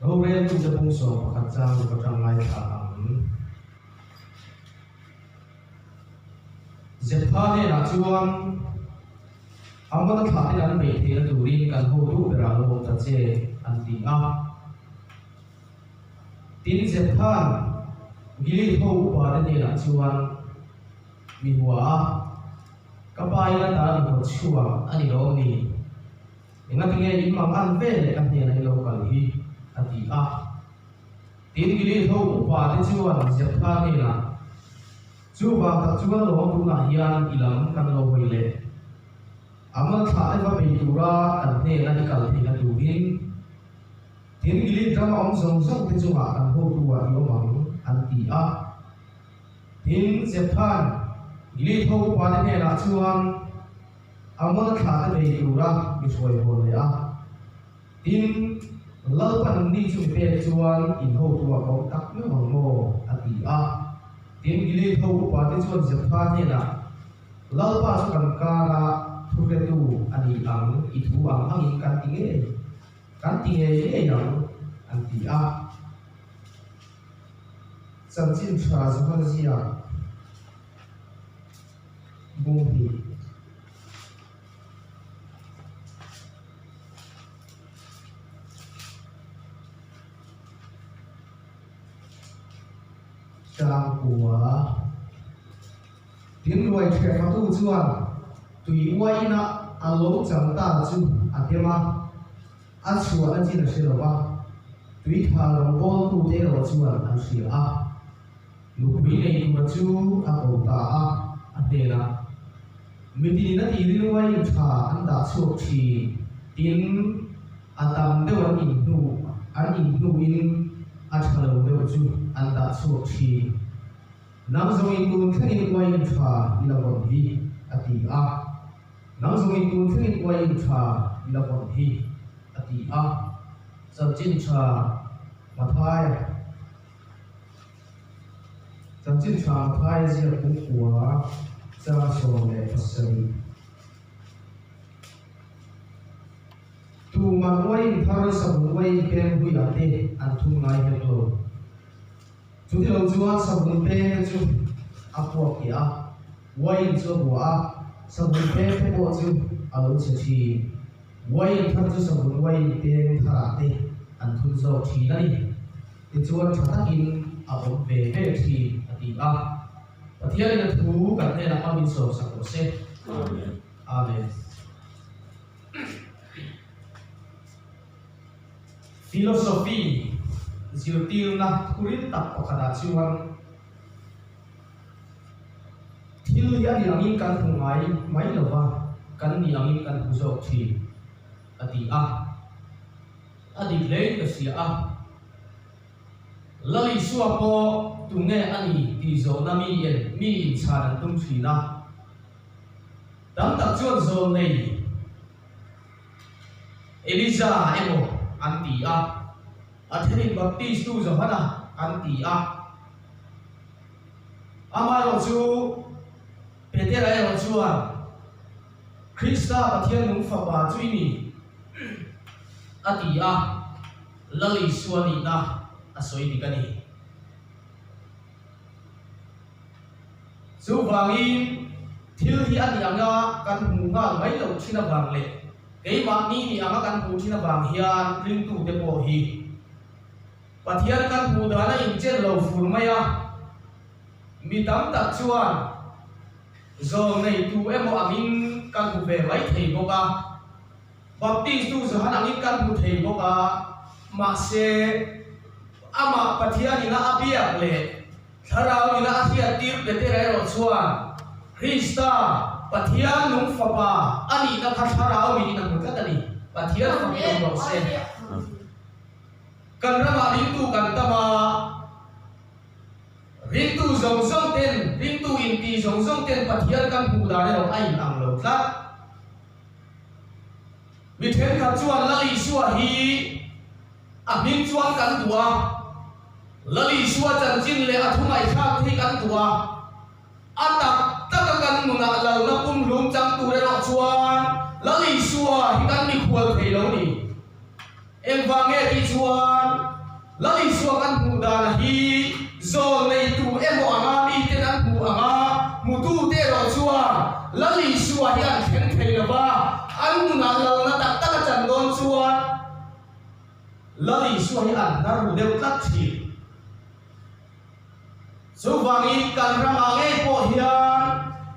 Roreltute bung 11 chang ruk atang ngaithla ang. Zeptha hnenah chuan Amona thlahten an beih theihna turin kan hotu berah lo awm ta che an ti a. Tin, Zeptha'n Gilead ho upate hnenah chuan mi hua a, Ka pa in ata ni haw chhuak a ni lawm ni? Engatinge in mang an ve leh ka hnenah i lo kal hi? a ti a. Tin, Gilead ho upate chuan Zeptha hnenah, Chuvang tak chuan lawm tunah hian i lam kan lo hawi leh. Amal thlah te va bei tura kan hnena i kal theihna turin Tin, Gilead rama awm zawng zawng te chungah kan hotu ah i awm ang, an ti a. Tin, Zephan, Gilead ho upate hnenah chuan Amona thlah te bei tura mi hruai hawn leh a. Tin, Lalpan ni chu mi pek chuan in hotu ah ka awm tak meuh ang maw? a ti a. Tin, Gilead ho upate chuan Zepha hnenah, Lalpa chu kan kara thuhretu a ni ang, i thu ang angin kan ti ngei, kan ti ngei ngei ang, an ti a. Chanchin tha Johana ziak bung hnih. Tlangkua Tin ruai ṭheh fatu chuan tui uai inah a lo chang ta chu a tem a, a chhuahna chin a hre lo va, tui tha rawngbawltute erawh chuan an hria a. Nupui nei tura chu a ko ta a, a hnenah, Mitin a tirin uaiin tha an dah chhuak thin, tin a tam deuh an inhnu an inhnuin a tha lo deuh chu an dah chhuak thin. Nang zawngin tun thlengin uaiin tha i la vawn hi, a ti a. Nang zawngin tun thlengin uaiin tha i la vawn hi, a ti a. Chanchin tha Mathaia. Chanchin tha Mathaia ziak pumkua chang 17. Tuman uaiin thar savun uaiin peng huiah te an thum ngai hek lo. Chutilo chuan savun peng te chu a puak keh a, uaiin chu a buah a, savun peng te pawh chu a lo chhe thin. Uaiin thar chu savun uaiin peng tharah te an thun zawk thin a ni. Tichuan tha takin a awm ve ve thin a ti a. Pathianin a thu kan hnenah a min sawmsak rawh se. Amen. Amen. Philosophy zirtirna thuril tak pakhatah chuan thil hi a ni angin kan hmu ngai mai lo va, kan ni angin kan hmu zawk thin a ti a. A dik hlein ka hria a. Lal Isua pawh tunge a ni tih zawhna mi en mi inchhan an tum thin a. Tam tak chuan zawl nei Elija emaw an ti a, a thenin Baptistu Johana an ti a. Amaherawhchu Petera erawh chuan Krista Pathian nung fapa chu i ni, a ti a, Lal Isua nihna a sawi dik a ni. Chuvangin, thil hi a nih anga kan hmuh nghal mai loh thin avang leh keimahni nih anga kan hmuh thin avang hian ringtute pawh hi Pathian kan hmuh dan a inchen lo fur mai a, mi tam tak chuan zawng neitu emaw angin kan hmu ve mai thei bawk a. Baptistu Johan angin kan hmu thei bawk a, mahse, amah Pathian ina a biak leh Thlarau ina a hriattir Petera erawh chuan Krista, Pathian nung Fapa a nihna kha Thlarau mitin a hmu tlat a ni. Pathian fakin awm rawh se. Kan ramah ringtu kan tam a, ringtu zawng zawng ten, ringtu inti zawng zawng ten Pathian kan hmuh dan erawh a inang lo tlat. Mi thenkhat chuan Lal Isua hi a hming chuan kan duh a, Lal Isua chanchin leh a thu ngaihthlak te hi kan duh a, a tak taka kan nunah lalna pumhlum chang tur erawh chuan Lal Isua hi kan mikhual thei lo ni. Engvang nge tih chuan. Lal Isua kan hmuh dan hi zawl neitu emaw anga miten an hmuh anga hmutute erawh chuan Lal Isua hi an thleng thei lo va, an nunah lalna tak tak a chan dawn chuan Lal Isua hi an hnar ru deuh tlat thin. Chuvangin kan ramah ngei pawh hian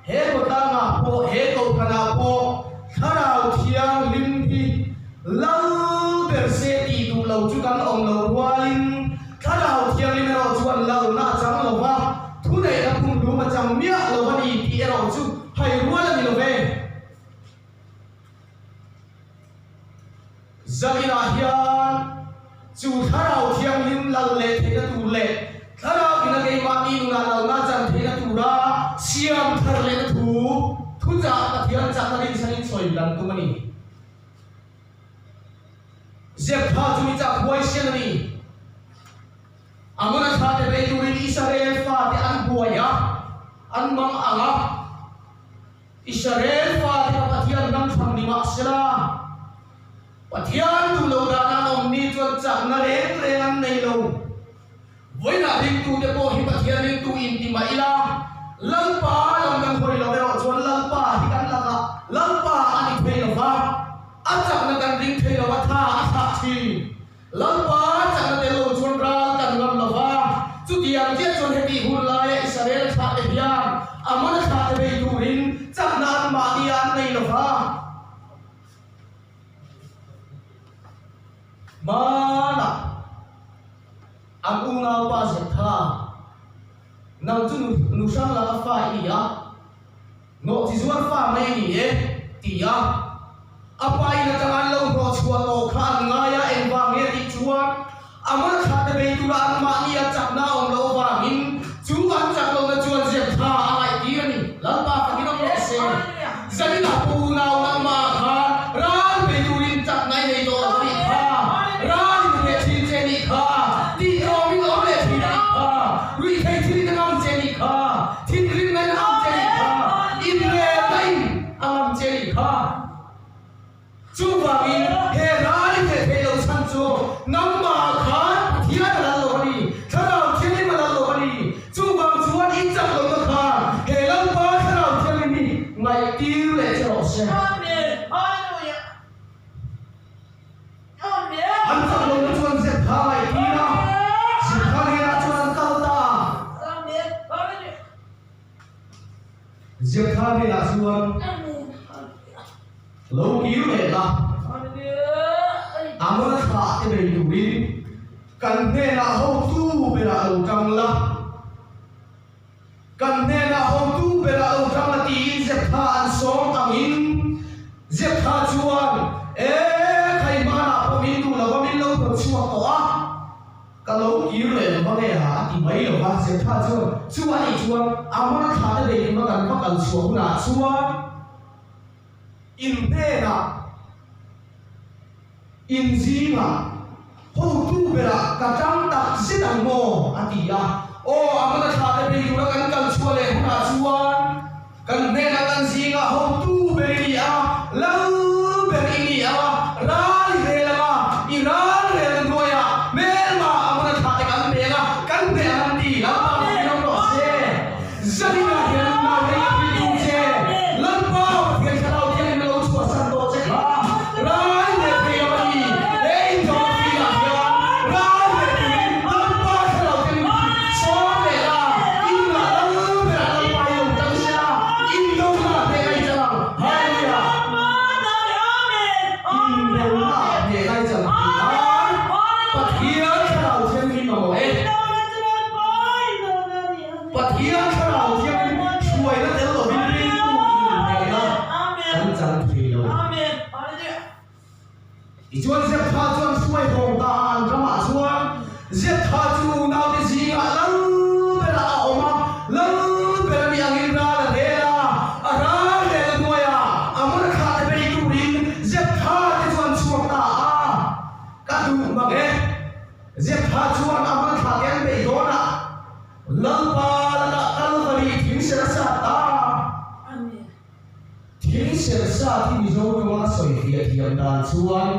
he khawtlangah pawh, he kohhranah pawh Thlarau Thianghlim hi lal ber se tih duh lo chu kan awm loh rualin Thlarau Thianghlim erawh chuan lalna a chang lo va, thuneihna phunhlum a chang miah lo a ni tih erawh chu hai rual a ni lo ve. Zaninah hian chu Thlarau Thianghlim lal leh theihna tur leh Thlarau ina keimahni nunah lalna chan theihna tura siam thar lehna thu thuchah Pathian chakna rinchhanin sawi kan tum a ni. Zeptha chu mi chak huaisen a ni. Amona thlate bei turin Israel fate an buai a, an mang ang a. Israel fate kha Pathian ram thlang ni mah sela, Pathian duh lo dan an awm ni chuan chakna reng reng an nei lo. Vawiinah ringtute pawh hi Pathian ringtu inti mah ila, Lalpa lam kan hawi lo erawh chuan Lalpa hi kan lakah Lalpa a ni thei lo va, a chakna kan ring thei lo va, tha a thlah thin. Lalpa chakna tel lo chuan ral kan ngam lo va, chutiang chiah chuan heti hun laia Israel thlahte hian Amona thlahte bei turin chakna anmahni a an nei lo va. Hmanah an unaupa Zetha, Nang chu nu hrang laka fa i ni a, Nawhchi zuar fa mai a ni e, ti a, a pa in atanga an lo hnawh chhuah tawh kha an ngai a, engvang nge tih chuan a mal thlah te bei tura anmahni a chakna a awm loh avangin chu an chak lohna chuan ziak tha a ngaihtir a ni. Lalpa fakin awm rawh se. Zaninah pawh unau nangmah khan ral bei turin chakna i nei tawh lo a nih kha, ral in hneh thin che a nih kha, tih tlawmin awm leh thin a nih kha, ruihtheih thilin a ngam che a nih kha. Thinrim in a ngam che nih kha, inrelna in a ngam che nih kha. Chuvangin he ral i hneh theih loh chhan chu nangmah khan Pathian a lal lo a ni, Thlarau Thianghlim a lal lo a ni. Chuvang chuan i chak lohna khan he Lalpa Thlarau Thianghlim hi ngaihtir leh che rawh se. An chak lohna chuan Zepha ngaihtir a, Zepha hnenah chuan an kal ta a. Zepha hnenah chuan, Lo kir leh la, Amona thlah te bei turin kan hnenah hotu berah lo tang la. Kan hnenah hotu berah lo tang a tiin Zeptha an sawm angin Zeptha chuan, E, Khaihmanah pawh min duh lova min lo hnawt chhuak tawh a, ka lo kir leh lo va nge ha a ti mai lo va. Zeptha chuan, Chu a nih chuan Amona thla te bei tura kan va kal chhuah hunah chuan in hnenah, In zingah hotu berah ka tang tak zet ang maw? a ti a. Aw, a hmana thla te bei tura kan kal chhuah leh hunah chuan kan hnenah kan zingah hotu ber i ni a, lal ber i ni a, ral i rel ang a, i ral relna hnuaiah hmelma a hmana thla te kan peng a, kan hneh ang an ti. Lalpa Pathian awm rawh se. Zaninah hian nau hei a hrilh duh che, Lalpa Pathian Thlarau thiangin a lo chhuahsan tawh che kha, rai leh thei lo a ni. He indawhna filah hian rai leh turin Lalpa Thlarau thiangin sawn leh la, inah lal berah Lalpa hi lo tang se la, indawhna hneh ngai chang ang. Hallelujah! Indawhna hneh ngai chang tih nan Pathian Thlarau thiangin mamawh e. Pathian Thlarau thiangin hruaina tel lovin ringtu inneihna kan chang thei lo. Tichuan Zeptha chuan hruai hawng ta a, an ramah chuan Zeptha chu unaute zingah lal berah a awm a, lal ber a nih angin ral a rel a, a ral rel hnuaiah a hmun thlah te bei turin Zeptha te chu an chhuak ta a, ka duh mang e. Zeptha chuan a hmun thlah te an bei dawn a. Lalpa lakah Kalvari thing ser sat ta. Thing ser sat hi Mizo tawnga sawi fiah thiam dan chuan.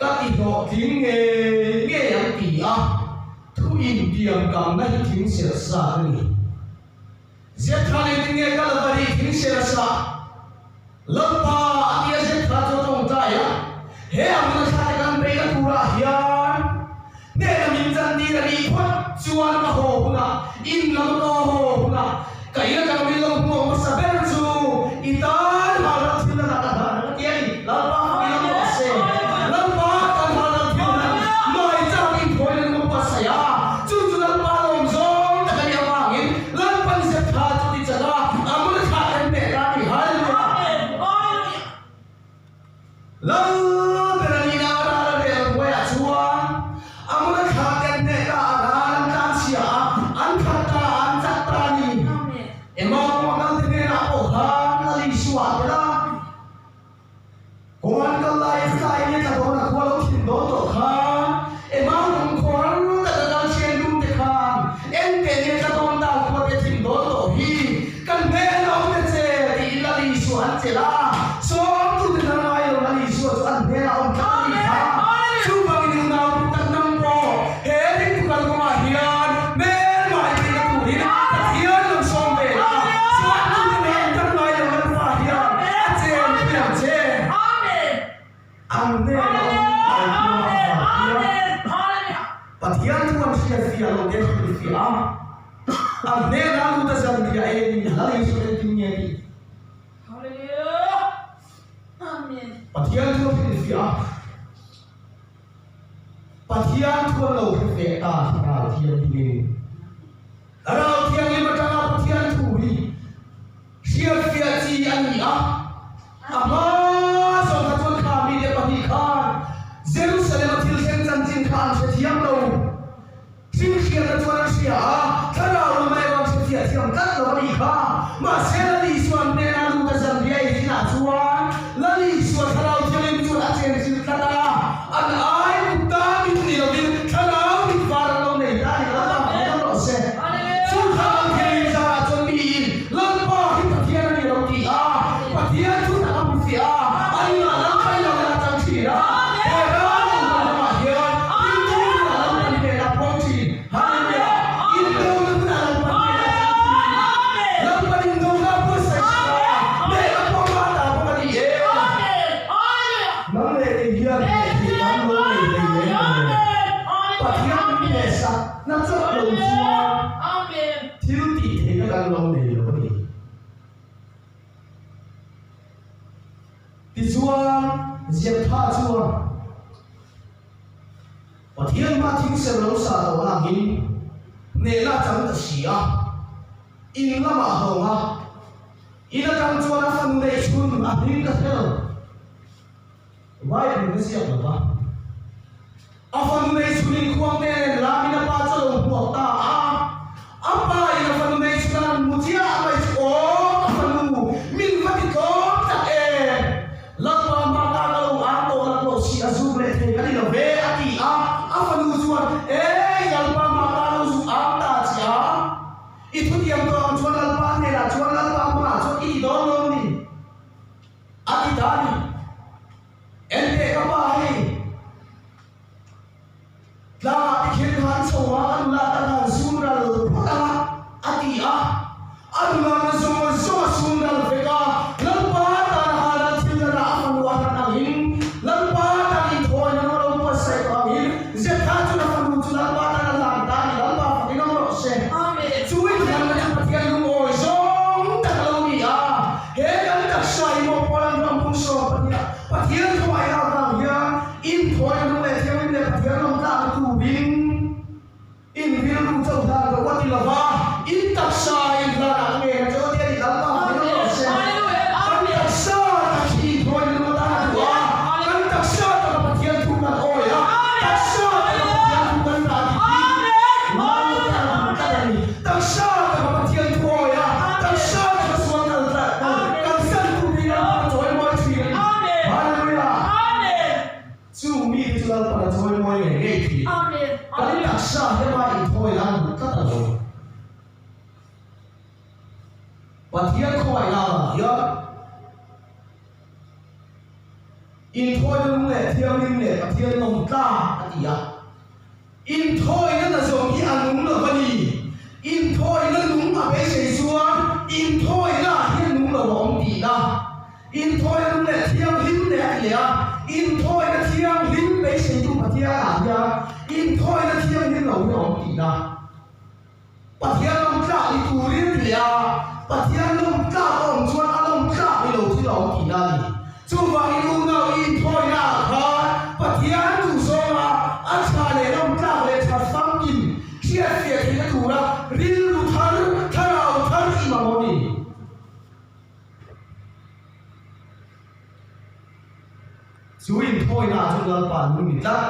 Ka ti hlawhtling ngei ngei ang ti a, thu intiam kamna hi thing ser sa a ni. Zeptha engtin nge ka Kalvari thing ser sa? Lalpa a tia Zeptha chu a tawngtai a, he a hmun a thla te kan beihna turah hian hnehna min chantir a nih phawt chuan ka haw hunah, in lam ka haw hunah ka in atanga min lo hmuak hmasa ber chu i tan hal ram thil hlan ah ka hlan ang a ti a ni. Lalpa i lam rawh se. Lalpa kan hal ram thil hlan mai chak in thawi na lung a buatsaih a, chu chu Lalpa lawm zawng tak a nih avangin Lalpan Zeptha chu ti chak a, a hmun a thlah kan pek a ni. Hallelujah! Lal ber a nihna a ral a rel buaiah chuan a hmun a thlah kan hneh ta a, ral an tlan chhia a, an khat ta a, an chak ta a ni. Engmah kawng a kal te hnenah pawh khan Lal Isua a tel a. Kawng an kal lai a tlai nge tla dawn a khua lo thin dawn tawh khan Emau kawng khuar tak a kal thian dum te khan en teh nge tla dawn ta khua te thin dawn tawh hi kan hmel a awm te che tiin Lal Isua an chelh a, sawmtu te hnar ngai lo Lal Isua chu an hmel a awm tlat a nih kha. Chuvangin unau duh tak nang pawh he ringtu kal kawngah hian hmel mai theihna turin Pathian lo sawm ve la, sawmtu te hnar hnar ngai lo Lalpa hian a chen pui ang che. An hnena awm ai hma a vang hian Pathian thu an hriat fiah lo te hrilh fiah a, an hnena lut a zan ria e tiin hla Isua engtin nge tih? Pathian thu a hrilh fiah a, Pathian thu an lo hre feh ta Thlarau Thianghlimin. Thlarau Thianghlim atanga Pathian thu hi Hriatfiah chi a ni a, a hma zawng kha chuan kha mite pahnih khan Jerusalem-a thil thleng chanchin kha an hrethiam lo. Thil hriatna chuan an hria a, thlarau lam erawh an hrefiah thiam tlat lo a nih kha. Mahse, Lal Isua an hnenah lut a zan riai zinah chuan Lal Isua thlarau thianghlim chuan a chenchilh tlat a, an ai kut tan mit ni lovin thlarau mit var an lo nei ta a ni. Lalpa hmuh rawh se. Chu thlarau thianghlim zarah chuan miin Lalpa hi Pathian a ni lo tih a, Pathian chu tak a hmu fiah a, a inah Lalpa i lo la chang thin a, he ram awm kan ramah hian Hindu hunah Lalpa ni hnenah pawm thin, Hallelujah! Indo na hunah Lalpa ni hnenah chang thin, Lalpa ni indo na buatsaih sak a, hneh a pawm a ta bawk a ni e. Nang leh kei hian hneh theih kan lo nei hlei lem lo. Pathian min hneh sak na chauh lo chuan Thil tih theihna kan lo nei lo a ni. Tichuan, Zeptha chuan Pathian hma thing ser lo sa tawh angin hnehna a chang ta si a, in lamah a hawng a, in atang chuan a fanu neih chhun a hming ka hre lo. Bible na ziak lo va. A fanu nei chhunin khuangte nen lamin a pa chu a lo hmuak ta a. A pa in a fanu nei chhun a han hmu chiah mai chu, Aw ka fanu, min va ti tlawm tak em! Lalpa hma ka ka lo ang tawh lak lo si a zuk leh thei ka ni lo ve, a ti a. A fanu chuan, Ei, Lalpa hma ka lo zuk ang ta che a. I thutiam tawh ang chuan Lalpa hnenah chuan Lalpa hmaah chuan i ti dawn lo ni. A ti ta a ni. Enteh ka pa hei, tlangah te khian ka han chho a, ka nula tan han sum ral phawt ang a, a ti a. A nula na zawng zawng a sum ral vek a, Lalpa tan a hal a thil danah a fanu a hran angin, Lalpa tan inthawina a lo buatsaih tawh angin, Zeptha chuan a fanu chu Lalpa tan a hlan ta a ni, Lalpa fakin awm rawh se. Chu inhlanna chu Pathian lungawi zawng tak a lo ni a. He kan taksa hi maw Poland ram hmun 12 ah Pathian khawngaihna avang hian inthawi a nung leh thianghlim leh Pathian ram tlakna turin in rilru chauh hlan rawh a ti lova, in taksa in hlan ah nge na chauh a ti a ni Lalpa hming a rawh se. Kan taksa tak hi inthawi na nung atan a duh a, kan taksa taka Pathian thu kan awi a, taksa taka Pathian thu kan dah dik hi Lalpa a duh tlat a ni. Taksa taka Pathian thu awi a, taksa taka sual kal tlat kal kalsan tu te hian Lalpan a chawi mawi thin a ni. Hallelujah! Chung mite chu Lalpan a chawi mawi ngei ngei thin. Kan taksa hema inthawi nan duh tlat a lo. Pathian khawngaihna avang hian. Inthawina nung leh thianghlim leh Pathian lawm tlak a ti a. Inthawina nazawng hi a nung lo a ni. Inthawina nung a beisei chuan inthawina ah hian nung lo a awm tihna. Inthawina nung leh thianghlim leh a ti leh a. Inthawina thianghlim beiseitu Pathian ah hian inthawina thianghlim lo hi a awm tihna. Pathian lawm tlak ni turin ti leh a, Pathian lawm tlak a awm chuan a lawm tlak ni lo thil a awm tihna a ni. Chuvangin unau i inthawina ah khan Pathian duh zawnga a tha leh lawm tlak leh that famkim hriatfiah theihna tura rilru thar, thlarau thar i mamawh a ni. Chu inthawina ah chuan Lalpa lung ni tlat.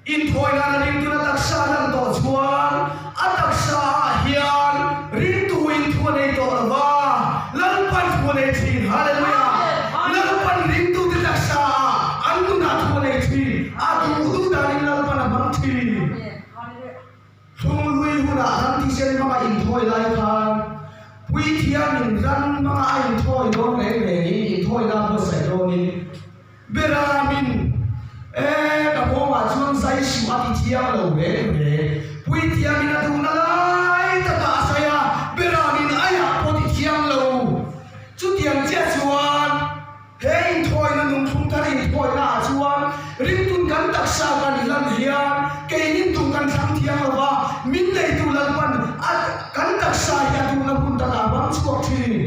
Inthawi nana ringtuna taksa a lan tawh chuan a taksa ah hian ringtu in thu a nei tawh lo va, Lalpan thu a nei thin. Hallelujah! Lalpan ringtute taksa ah an nunah thu a nei thin. A duh duh danin Lalpan a hmang thin. Thlunghlui hunah ram thisen hmanga inthawi lai khan Puithiamin ram hmanga a inthawi dawn reng rengin inthawina a buatsaih dawnin Beramin e ka nghawngah chuan zai suh a ti thiang lo reng reng. Puithiamin a duhna lai takah a zai a, Beramin aiah pawh ti thiang lo. Chutiang chiah chuan He inthawina nungthlung thar inthawina ah chuan ringtun kan taksa kan hlan hian keinin duh kan thlang thiang lo va, min neitu Lalpan a kan taksa hi a duhna hmun takah a hmang chhuak thin.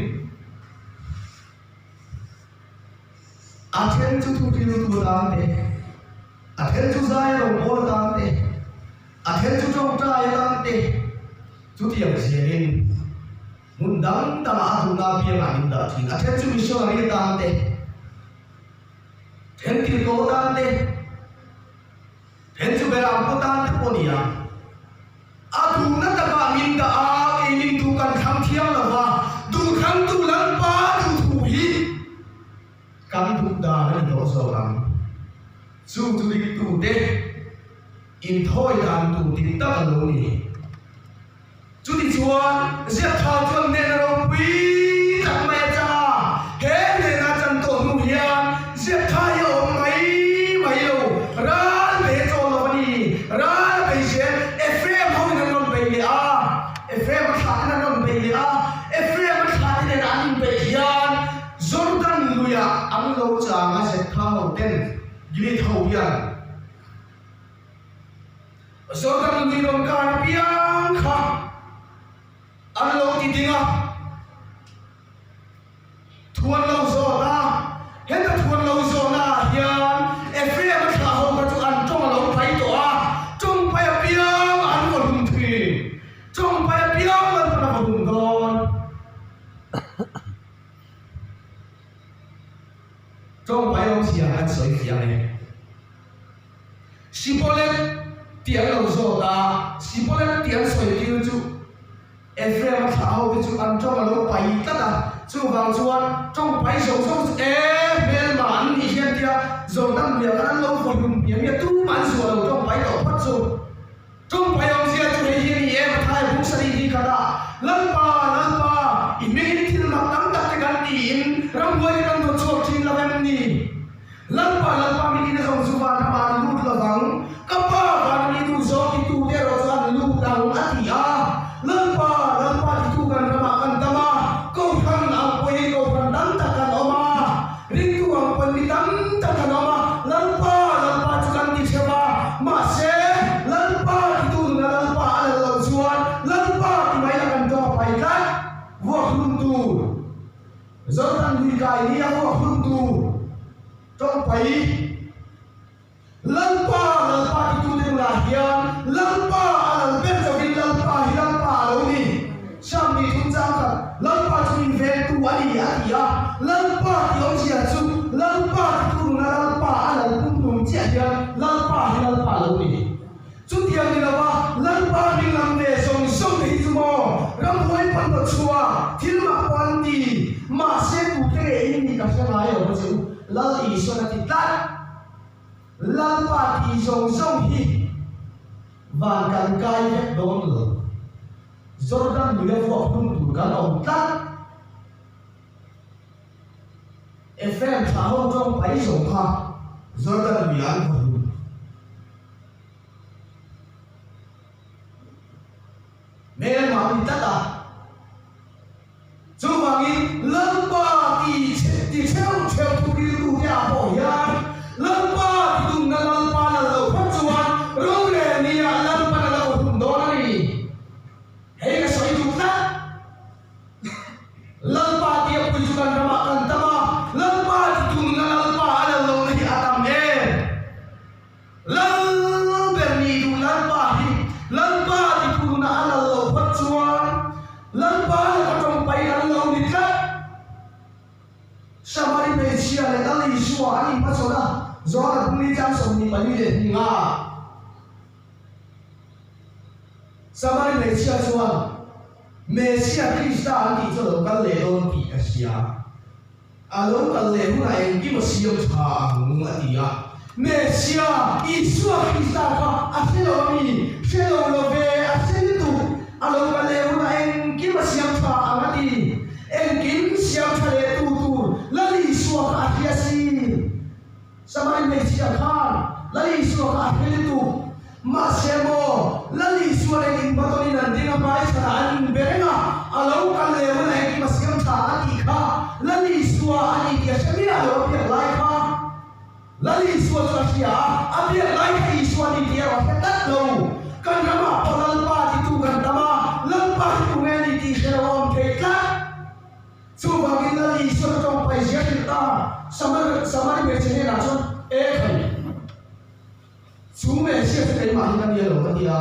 A then chu thuhriltu atan te, a then chu zai a rawngbâwl atan te, a then chu tawngtai atan te, chutiang zelin Hmun dang dangah a duhna apiangah min dah thin. A then chu missionary atan te, then tirhkoh atan te, then chu berampu tan te pawh a ni a. A duhna takah min dah a, keinin duh kan thlang thiang lo va, duhthlangtu Lalpa duhthu hi kan duh dan a ni tawh zawk ang. Chu chu ringtute inthawi dan tur dik tak a lo ni. Chutichuan, Ziaktha chuan hnehna ropui tak mai a chang a, he hnehna a chan tawh hnu hian Ziaktha hi a awm mai mai lo, ral bei a chawl lo a ni. Ral a bei zel, Ephraim hoin an rawn bei leh a, Ephraim a thlahten an rawn bei leh a, Ephraim a thlahte nen an inbeih hian Jordan luiah an lo chang a, Ziaktha hoten Gilead ho hian. Jordan lui rawn kai apiang kha an lo ti ding a, thu an lo zawt a. Heta thu an lo zawhna ah hian Ephraim a thlah ho kha chu an tawng a lo pai tawh a, tawng pai apiang an vaw hlum thin. Tawng pai apiang Lalpan a vaw hlum dawn. Tawng pai awmzia kan sawi fiah ang e. Sibolet tih an lo zawt a, Sibolet tih an sawi tir chu Ephraim a thlah ho te chu an tawng a lo pai tlat a, chuvang chuan tawng pai zawng zawng chu e hmelma an nih hian tia Jordan luiah khan an lo vaw hlum hmiah hmiah tumah an zuah lo tawng pai tawh phawt chu. Tawng pai awmzia chu hei hi a ni e, Mathai bung sarih hi khat a, Lalpa, Lalpa, i hmingin thil mak tam tak te kan tiin ramhuai te kan rawn chhuak thin lo em ni? Lalpa, Lalpa mi tina zawng chu van ramah an lut lo vang, ka Pa vana mi duh zawng titu te erawh chu an lut ang, a ti a. Lalpa, Lalpa titu kan ramah kan dam a, Kohhran ang pawhin Kohhran tam tak kan awm a, ringtu ang pawhin mi tam tak kan awm a, Lalpa, Lalpa chu kan ti hrep a, mahse, Lalpa titu nuna Lalpa a lal loh chuan Lalpa ti mai la kan tawng a pai tlat, vuak hlum tur. Jordan lui kai ni a vuak hlum tur tawng pai Lalpa Lalpa titute nunah hian Lalpa a lal ber chovin Lalpa hi Lalpa a lo ni. Sam nih thung chang khat Lalpa chu min vengtu a ni a ti a, Lalpa tih awmzia chu Lalpa titu nuna Lalpa a lal pumhlum chiah hian Lalpa hi Lalpa a lo ni. Chutiang ni lova Lalpa hming lam ve zawng zawng te hi chu maw ramhuai pawn rawh chhuah thil mak pawh an ti. Mahse tute nge in nih ka hre ngai lo va che u, Lal Isuan a ti tlat. Lalpa tih zawng zawng hi van kan kai vek dawn lo. Jordan lui a vuak hlum tur kan awm tlat. Ephraim thlah ho tawng pai zawng kha Jordan lui ah an vaw hlum. Hmel mah ni tlat a. Chuvangin Lalpa ti ti theuh theuh thu riltu te ah pawh hian Lalpa ti tumna Lalpa lal lo phawt chuan rorel ni ah Lalpan a lo hum dawn a ni. Hei ka sawi duh tlat. Lalpa tia pui chu kan ramah kan tam a, Lalpa ti tumna Lalpa a lal lohna hi a tam em? Lal ber nih duh Lalpa hi Lalpa ti tumna a lal lo phawt chuan Lalpa laka tawngpai an lo ni tlat. Samari hmeichhia leh Lal Isua an inhmachhawn a, Johana Pungli chang 25. Samari hmeichhia chuan Messia Krista an tih chu a lo kal leh dawn tih ka hria. A lo kal leh hunah engkim a siam tha ang a ti a. Messia Isua Krista kha a hre lo a mi? Hre lo lo ve, a hre lutuk. A lo kal leh hunah engkim a siam tha ang a ti. Engkim siam tha leh tu tur Lal Isua kha a hria si. Samari hmeichhia khan Lal Isua kha a hre lutuk. Mahse maw, Lal Isua nen inhmatawnin an ding a, hmaichhanah an inbe reng a, a lo kal leh hunah engkim a siam tha a tih kha Lal Isua a ni tih a hre miah lo, a biak lai kha Lal Isua chu a hria a, a biak lai kha Isua a ni tih erawh a hre tlat lo. Kan ramah pawh Lalpa titu kan tam a, Lalpa hi tunge a ni tih hre lo a awm thei tlat. Chuvangin Lal Isua chu tawngpai zia hrilh ta Samari Samari hmeichhe hnenah chuan, E khai, chu hmeichhia chu keimah hi ka nia lo ka ti a.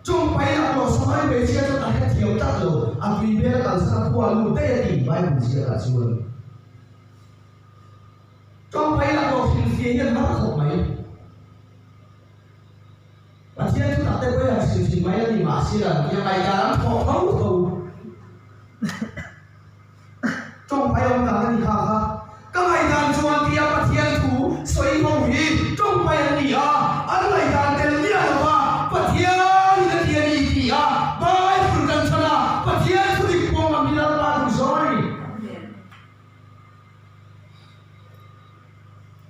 Tawngpai lak lo Samari hmeichhia chuan a hrethiam tlat lo, a tui bel a kalsan a khua a lut daih a ti Bible ziakah chuan. Tawngpai lak lo hrilhfiah hian har khawp mai. Pathian thu tak te pawh hi han hrilh thin mai a ni mahse an tia ngaihdan an thawh tho tho. Tawngpai awm dan a ni kha kha. Ka ngaihdan chuan tia Pathian thu sawi ho hi tawngpai an ni a, an ngaihdan tel miah lo va Pathian in a ti a ni ti a Bible kan chhan a, Pathian thu dik pawng ang hi Lalpa duh zawng a ni.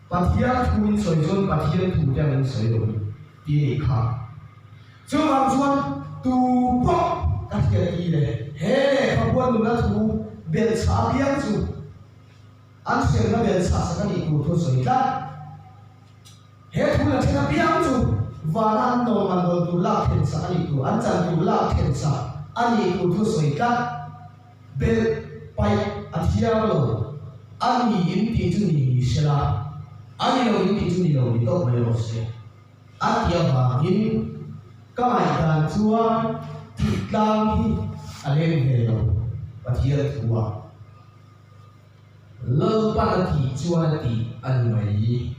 Pathian thu in sawi chuan Pathian thu te ang in sawi lo ni ti a nih kha. Chuvang chuan tu pawh ka hriat ti le he lehkhabuan nuna thu belhchhah apiang chu an hriatna belhchhah sak a nih tur thu a sawi tlat. He thu la then apiang chu vana an nawm an dawn tur lak then sak a nih tur, an chan tur lak then sak a nih tur thu a sawi tlat. Belh paih a thiang lo, a ni in tih chu ni ni se la, a ni lo in tih chu ni lo ni tawp mai rawh se. A ti avangin ka ngaihdan chuan tih tlang hi a leng ve lo Pathian thu ah. Lalpan a tih chuan a tih a ni mai.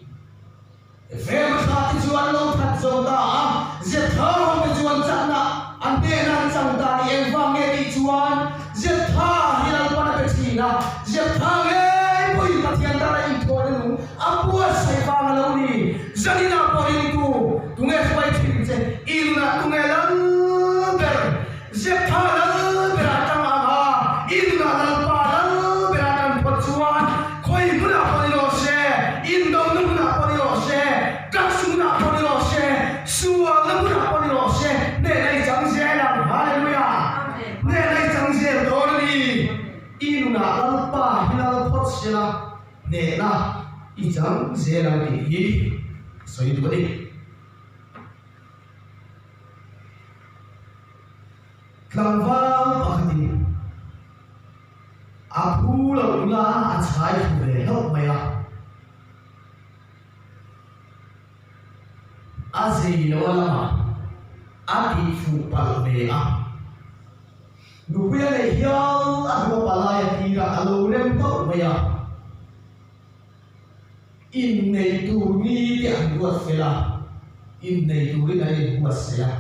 Ephraim a thlah te chu an lo that zo ta a, Zeptha ho te chuan chakna an hnena an chang ta ni engvang nge tih chuan Zeptha hi Lalpan a pe thin a, Zeptha ngei pawhin Pathian tana inthawhna nung a buatsaih vang a lo ni. Zaninah pawh ringtu tunge hruai thin che i nunah tunge lal ber Zeptha lal berah tang ang a, i nunah Lalpa lal berah tan phawt chuan khawi hmunah pawh ni rawh se, indona hmunah pawh ni rawh se, drugs hmunah pawh ni rawh se, sualna hmunah pawh ni rawh se, hnehna i chang zel ang. Hallelujah! Hnehna i chang zel dawn a ni. I nunah Lalpa hi lal phawt sela, hnehna i chang zel ang tih hi ka sawi duh a ni. Tlangval pakhatin a phu loh nula a chhai thlu ve hlauh mai a, a zei lo a lamah a tih fuh palh ve a. Nupui a neih hial a duh a palai a tir a, a lo rem hlauh mai a. Innei tur mi te an ruat fel a, innei turin an inbuatsaih a.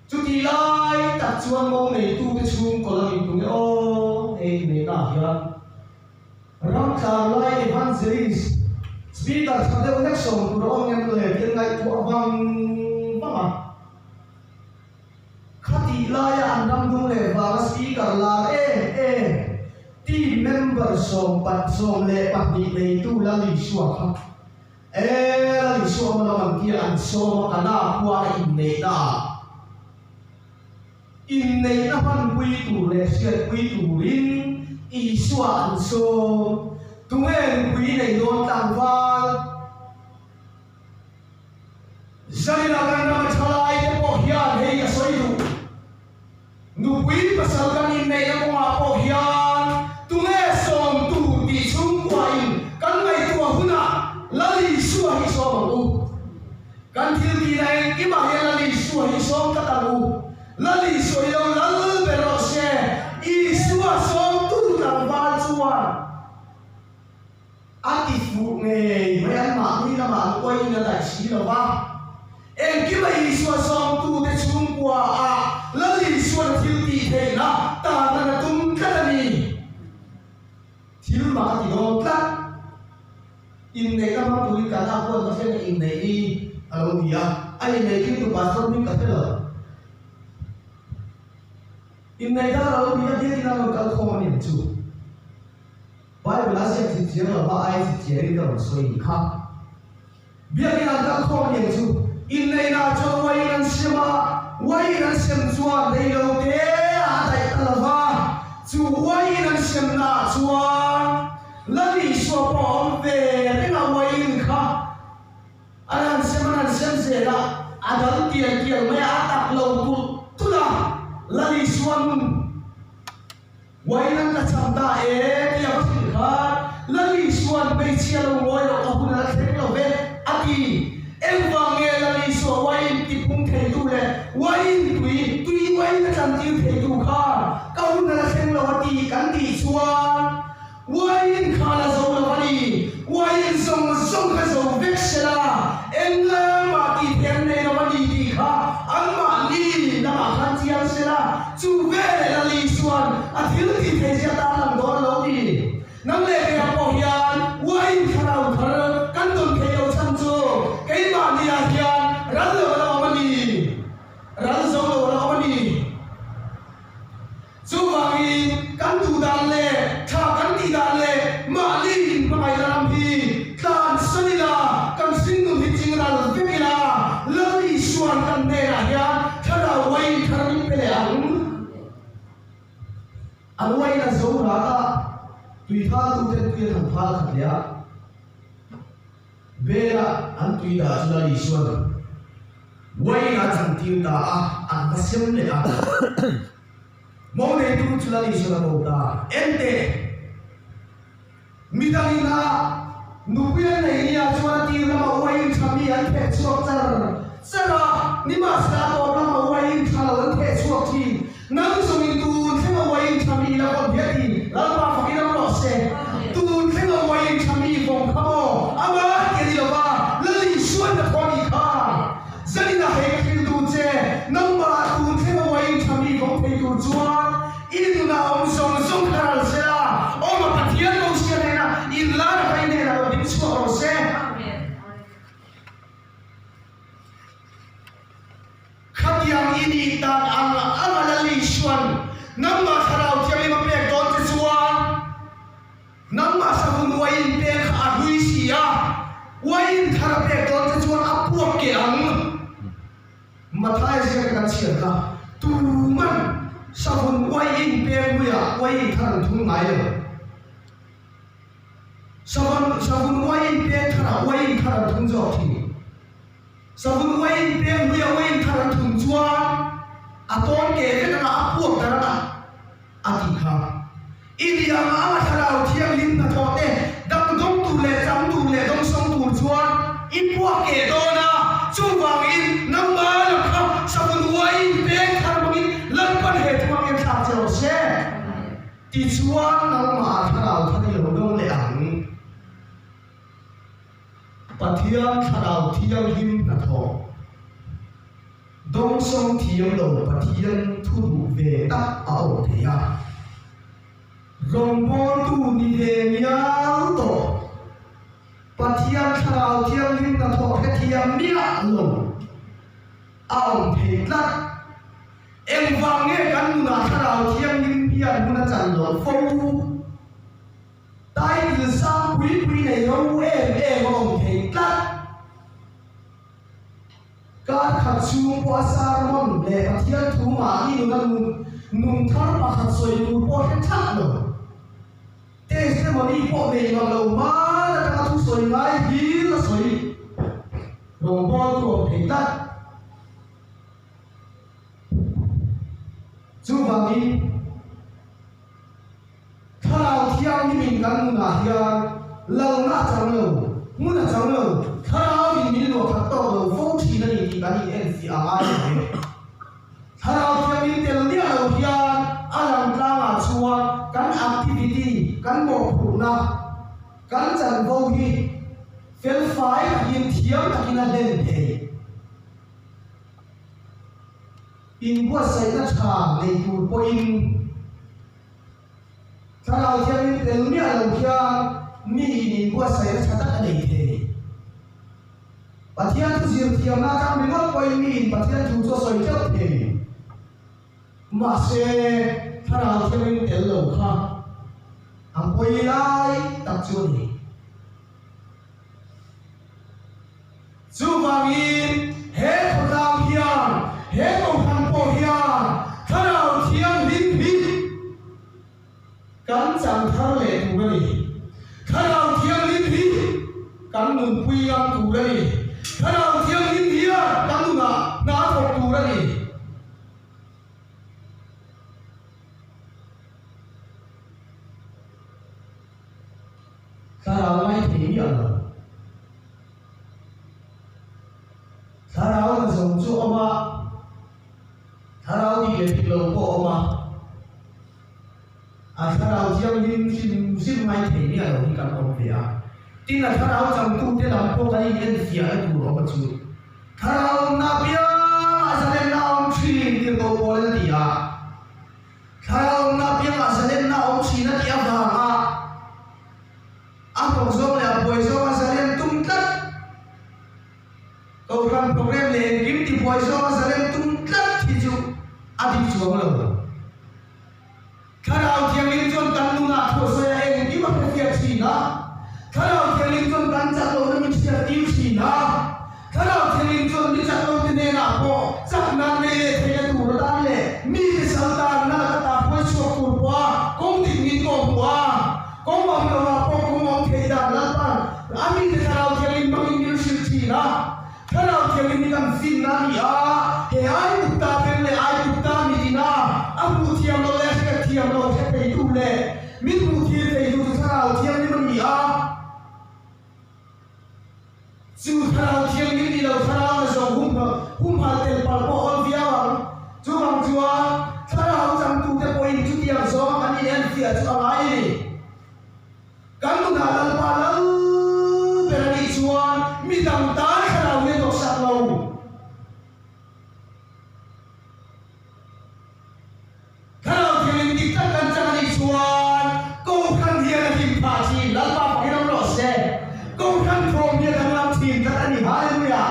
Chutih lai tak chuan mo neitute chhungkaw lam in tunge aw hei inneihna ah hian ram tlar lai evangelist speaker tha deuh hlek sawm tur a awm ngem le tih an ngaihtuah vang vang a. Khatih laia an ram dung leh vanga speaker lar em em team member. Member 12 neitu Lal Isua kha e Lal Isua awm lam an tia an sawm a Kana khua a inneihna ah inneihna hmanpui tur leh hriatpui turin Isua an sawm. Tunge nupui nei dawn tlangval? Zanin ah kan ram a tha lai te pawh hian hei ka sawi duh. Nupui pasal kan inneihna kawngah pawh hian tunge sawm tur tih chhungkua in kan ngaihtuah hunah Lal Isua hi sawm ang u. Kan thil tihna engkimah hian Lal Isua hi sawm tlat ang u. Lal Isua hi lo lal ber rawh se. Isua sawmtu tlangval chuan. A ti fuh ngei mai an mahni lamah an uaiin a daih si lo va. Engkima Isua zawngtute chhungkua ah Lal Isuan thil tih theihna tan a tum tlat a ni. Thil mak a ti dawn tlat. Inneihna hmang turin kan a huan ka hriat a inneih ni a lo ni a. A inneih tirtu pastor hming ka hre lo. Inneihna a lo ni a biakin a rawn kal khawm a ni ang chu. Bible a ziak chip chiang lo va ai chip chiarin ka rawn sawi ni kha. Biakin an kal khawm aniang chu inneihna chuan uaiin an siam a, uaiin an siam chuan rei lo te a daih ta lo va, chu uaiin an siamna ah chuan Lal Isua pawh a awm ve reng a, uaiin kha an han siam an han siam zel a, a dal tial tial mai a, a tak lo tulh tulh a, Lal Isua nun. Uain an la cham ta e tih a va hrilh khan Lal Isua'n hmeichhia lo ngawi loh ka hun a la thleng lo ve a ti. Engvang nge Lal Isua uain tiphung theitu leh uain tui, tui uain a tlantir theitu khan ka hun a la thleng lo a ti kan tih chuan Uain kha la zo lo a ni. Uain zawng zawng kha zo vek se la, engmah tih theih an nei lo a ni tih kha anmahni lamah khan chiang se la, chu veleh Lali chuan a thil tih theih zia tan lang dawn a lo ni. Nang leh keiah pawh hian uain thlarau thar kan dawn theih lo chhan chu keimahniah hian ral lo a la awm a ni. Ral zo lo a la awm a ni. Chuvangin, kan duh dan leh tha kan tih dan leh mahni inhmangaihna ram hi tlan san ila, kan hringnun hi ching ral vek ila, Lal Isua'n kan hnenah hian thlarau uaiin thar min pe leh ang. An uaiin a zo rat a, tui thaltuten tui an han phal khat leh a. Vela an tui dah chu Lal Isua'n uaiin a chantir ta a, an va sem leh a. Mo neitu chu Lal Isua'n a ko ta, Enteh! Midangin a nupui an nei nia chuan a tir lama uaiin tha mi an theh chhuak char char a, nimahsela a tawp lama uaiin tha lo an theh chhuak thin. Nang zawngin tun thlenga uaiin tha mi la vawm hiat in Lalpa fakin awm rawh se. Tun thlenga uaiin tha mi vawm kha maw ama ti a ni lo va, Lal Isuan na thaw a nih kha. Zanin ah hei ka hrilh duh che, nangmah tun thlenga uaiin tha mi vawm thei tur chuan i nunah awm zawng zawng kha ral se la, awma Pathian Mosia hnena inlar a kai hnenah lo ding chhuak rawh se. Khatiang i nih dan ang ang a Lal Isua'n nangmah Thlarau Thianghlim a pek dawn che chuan nangmah savun uaiin pek kha a hlui si a, uaiin thar a pek dawn che chuan a puak keh ang. Mathaia ziaka kan chhiar kha, Tuman savun uaiin pek hluiah uaiin thar an thung ngai lo. Savun savun uaiin pek tharah uaiin thar an thung zawk thin. Savun uaiin peng hluia uaiin thar an thun chuan a tawn ke vek anga a puak dar anga a tih kha. I ni ang anga thlarau thianghlim hnathawh te dang dawng tur leh chang tur leh dawngsawng tur chuan i puak ke dawn a, chuvangin nangma lam kha savun uaiin peng thar hmangin Lalpan he thumah hian thlak che rawh se. Tichuan nangmah thlarau thar i lo dawng leh ang. Pathian thlarau thianghlim hnathawh dawngsawng thiam lo Pathian thu duh ve tak a awm thei a. Rawngbawltu ni ve mial tawh Pathian thlarau thianghlim hnathawh hrethiam miah lo a awm thei tlat. Engvang nge kan nunah thlarau thianghlim hian hmun a chan loh fo? Title sang pui pui nei ro em em a awm thei tlat. Kar khat chhung pawh a sermon leh Pathian thu mahni nuna nun nung thar pakhat sawi tur pawh hre thak lo. Testimony pawh nei ngam lo hman atanga thu sawi ngai hlir a sawi rawngbawltu awm thei tlat. Chuvangin. Thlarau Thianghlimin kan nunah hian lalna a chang lo, hmun a chang lo, Thlarauin min luah khat tawk lo fo thin a ni tih kan inenfiah a ngai lo ve. Thlarau Thianghlim tel miah lo hian a lang tlangah chuan kan activity, kan mawhphurhna, kan chanvo hi felfai takin, thiam takin a hlen thei. Inbuatsaihna tha nei tur pawhin Thlarau Thianghlim tel miah lo hian miin inbuatsaihna tha tak a nei thei. Pathian thu zir thiamna atang ringawt pawhin miin Pathian thu chu a sawi teuh thei. Mahse, Thlarau Thianghlim tel lo kha a pawi lai tak chu a ni. Chuvangin he khawtlang hian, he kohhran pawh hian Thlarau Thianghlim hi kan chang thar leh tur a ni. Thlarau Thianghlim hi kan nunpui ngam tur a ni. Thlarau Thianghlim hian kan nunah hna thawk tur a ni. Thlarau ngaithei miah lo. Thlarau na zawng chu awm a, thlarau dik leh dik lo pawh awm a, a thlarau thianghlim hrim hrim ngaithei miah lo hi kan awm ve a. Tin, a thlarau changtute lam pawh kan inenfiahna tur awm a chu. Thlarau awmna apiang a zalenna a awm thin tirhkoh Paul-in a ti a. Thlarau awmna apiang a zalenna a awm thin a tih avanga A hnawk zawng leh a buai zawng a zalem tum tlat. Kohhran program leh engkim ti buai zawng a zalem tum tlat hi chu a dik chuang lo. Thlarau Thianghlim chuan kan nunah thuasawi a engkim a hrefiah thin a, Thlarau Thianghlim chuan kan chak lohna min hriat tir thin a, Thlarau Thianghlim chuan mi chak lote hnenah pawh chakna nei leh theihna tur atan leh mite sal tanna laka ta hruai chhuak tur pawha kawng dik min kawh hmuh a, kawng awm lohah pawh kawng awm theih dan Lalpa'n a mite Thlarau Thianghlim hmangin min hrilh thin a. Thlarau Thianghlim hi kan finna a ni a, he Aigupta beng leh Aigupta mitin a a hmuh thiam loh leh a hriat thiam loh hre theitu leh min hmuh thil theitu chu Thlarau Thianghlim a ni a. Chu Thlarau Thianghlim ni lo Thlarau na zawng humhal tel palh pawh awl viau ang. Chuvang chuan Thlarau changtute pawhin chutiang zawnga kan inenfiah chu a ngai a ni. Kan nunah Lalpa lal ber a nih chuan midang tan Thlarau hi a hnawksak lo. Thlarau Thianghlim dik tak kan chang a nih chuan Kohhran hian a hlim phah thin, Lalpa fakin awm rawh se. Kohhran thawm hi a danglam thin tlat a ni, Hallelujah!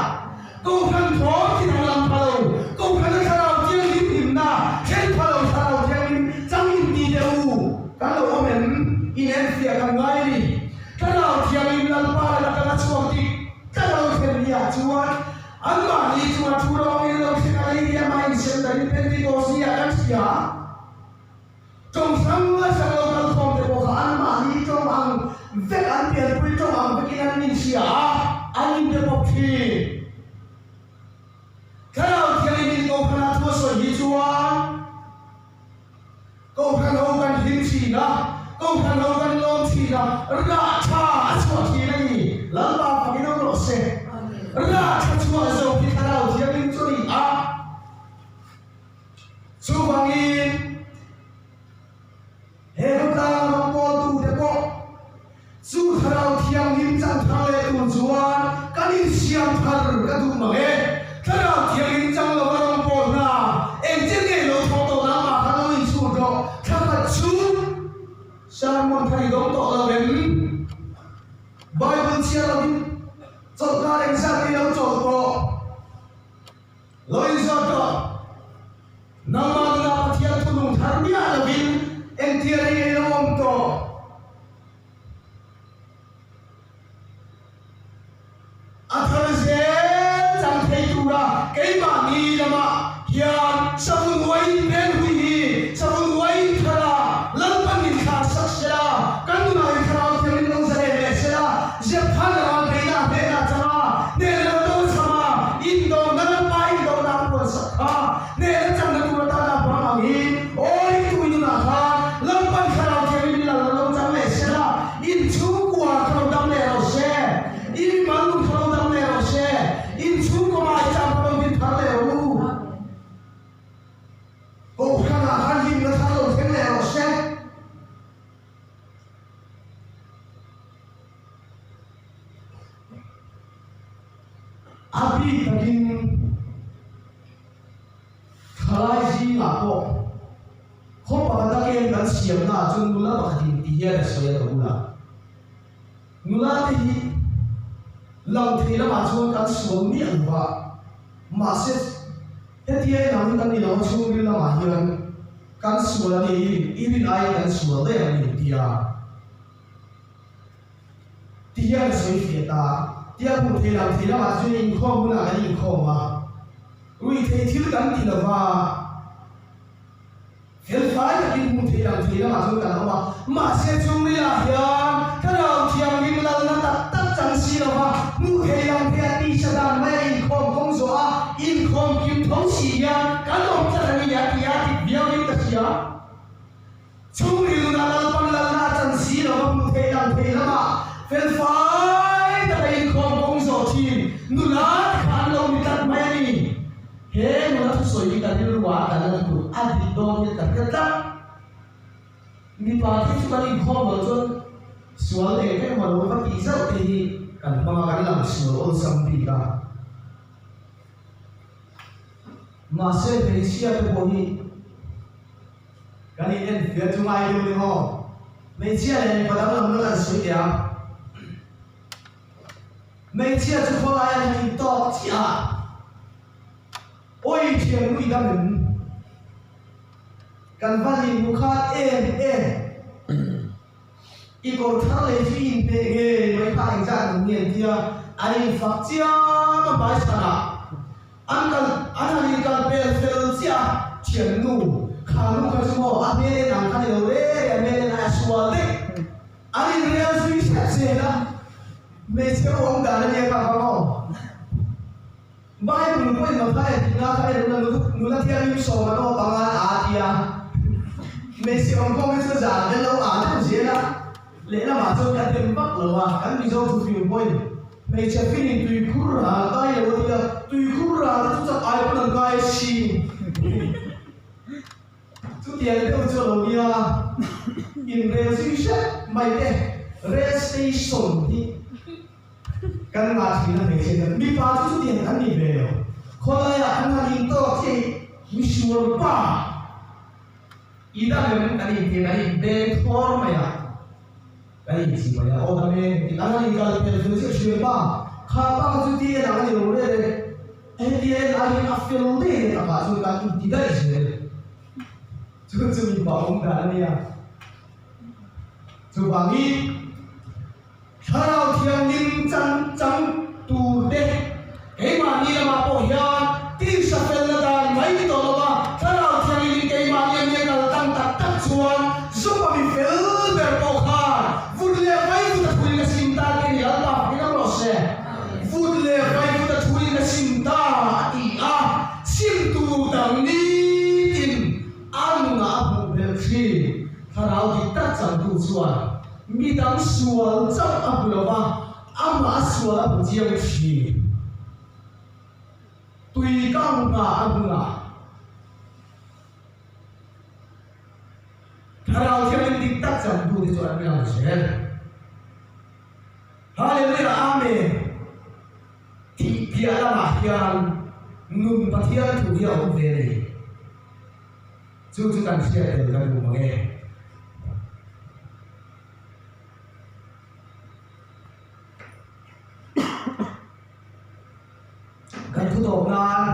Kohhran thawm hi danglam pha lo, Kohhrana Thlarau Thianghlim hlimna thlen pha lo Thlarau Thianghlim chang inti teh u, kan lo awm em? Inenfiah kan ngai a ni. Thlarau Thianghlim Lalpa laka kan a chhuak dik tlat a lo thlen ni ah chuan Anmahni chu a thu rawngin lo thleng a lei ema insem darin Pentecost ni ah kan hria. Tawng hrang hrang lo kal khawm te pawh kha anmahni tawng ang vek an pianpui tawng ang vekin an inhria a, an inbe bawk thin. Thlarau Thianghlim in Kohhran ah thu a sawi hi chuan Kohhran ho kan hlim thin a, Kohhran ho kan lawm thin a, rah tha a chhuah thin a ni. Lalpa fakin awm rawh se. Rah tha chhuah zo hi Thlarau Thianghlim chu a ni a. Chuvangin he khawtlang rawngbawltute pawh chu Thlarau Thianghlim chang thar leh tur chuan kan insiam thar ka duh mang e. Thlarau Thianghlim chang lova rawngbawlna engtin nge lo thawk tawh nangmah khan lo inchhut rawh. Thla khat chu sermon thar i dawng tawh lo em? Bible chhiar lovin chawlhkar engzat nge lo chawlh tawh? Lo inzawt tawh. Nangmah nunah Pathian thunung thar miah lovin engtia rei ei lo awm tawh. A bik takin thalai zingah pawh khaw pakhata kem kan siamnaah chuan nula pakhatin ti hian a sawi a ka bulah. Nula te hi lang thei lamah chuan kan sual miah lo va, mahse hetia en ang hi kan ni lo a, chhungril lamah hian kan sual a ni, i rin aiin kan sual daih ang ni tia ti hian a sawi fiah ta. Tia hmuh thei lang thei lamah chuan inkhawm hunah kan inkhawm a, ruihtheih thil kan ti lo va. Felfai takin hmuh theih lang thei lamah chuan kan awm a, mahse chungrilah hian Thlarau Thianghlim lalna tak tak chang si lova hmuh theih lang thei a tisa dan mai a inkhawm kawng zawh a, inkhawm kim tho si hian kan awm tlat a ni a ti a, dik viauin ka hria. Chungril nunah Lalpan lalna a chan si lova hmuh theih lang thei lamah felfai taka inkhawm kawng zawh thin nula te kha an lo ni tlat mai a ni. He nula thusawi hi ka rilru ah ka la lutuk, a dik dawn hian ka hre tlat. Mipa te chu kan inkhawm loh chuan sual eng eng emaw lo va tih zauh te hi kan hmang a, kan lang sual awlsam bik a. Mahse hmeichhia te pawh hi kan in enfiah chu ngai deuh ni maw? Hmeichhia leh mipa danglamna kan sawi teh ang. Hmeichhia chu khawlai an han intawk chiah a, Awi thian nui dam em? Kan va nih hmu khat em em? I kawr thar lei chu i inhmeh ngei mai kha engzat ang nge an ti a, an infak chiam a hmai chhanah an kal an han inkal pel fel chiah a, thiannu kha nu kha chu maw a hmel en ang kha ni lo re re a hmel en ai a sual daih. An inrel zui hrep zel a, hmeichhe ho awm dan a nia kha kha maw? Bible pawhin Mathaia tihna kha en ula nula thianghlim sawm an awp anga an aa tia, hmeichhe awm kawng hi chu zan vel lo aa deuh zel a, lehlamah chuan ka dem vak lo a, kan Mizo thufing pawhin hmeichhe finin tuikhur ral kai lo a tia, tuikhur ral te chu chak ai pawn an kai sin. Chutiang deuh chu a lo nia, inrel zui hrep mai te, rail station hi kan ngah thin a hmeichhe hian mipa chu chutiang an ni ve lo, khawlaiah kan han intawk chiah hi misual pa i dam em kan inti a, kan inbeng thawr mai a, kan inchi mai a, aw dam e tih an han inkal pel fel chiah hrial pa, kha pa kha chu ti en ang a ni lo rel e. Heti en aiin a fel daih leh takah chuan kan inti daih zel. Chu chu mipa awm dan a nia. Chuvangin Thlarau Thianghlim chan chang tur te keimahni lamah pawh hian tisa felna dan mai ni tawh lova Thlarau Thianghlimin keimahni a nia kal tang tak tak chuan Zopa mi fel ber pawh khan vut leh vaivut a thuin a sim ta tih a ni Lalpa fakin a rawh se. Vut leh vaivut a thuin a sim ta a ti a, simtu dang nitin a nunah a hmuh belh thin. Thlarau dik tak changtu chuan mi dang sual chauh a hmu lo va, amah a sual a hmu chiang thin. Tui kang nghah a hunah Thlarau Thianghlim dik tak changtu te chu an lang zel. Hallelujah Amen tih piah lamah hian nun Pathian thu hi a awm ve a ni. Chu chu kan hriat tel ka duh mang e. Kan thu tawp nan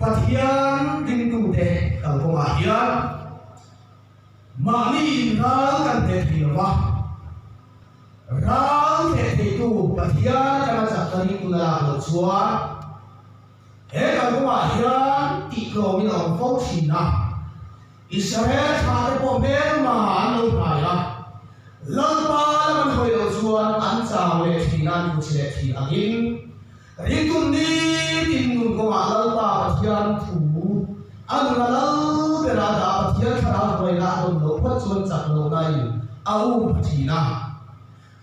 Pathian ringtute kalkawngah hian mahni in ral kan hneh thei lo va, ral hneh theitu Pathian atanga chakna ringtuna lak loh chuan he kalkawngah hian tihtlawmin a awm fo thin a. Israel thlate pawh hmelma an lo hnai a, Lalpa lam an hawi loh chuan an chau leh thin a, an tluchhe leh thin angin Ringtum nitin nun kawngah Lalpa Pathian thu a nun a lal ber a dah Pathian thlarau hruaina a dawn loh phawt chuan chak lohna in a um pha thin a.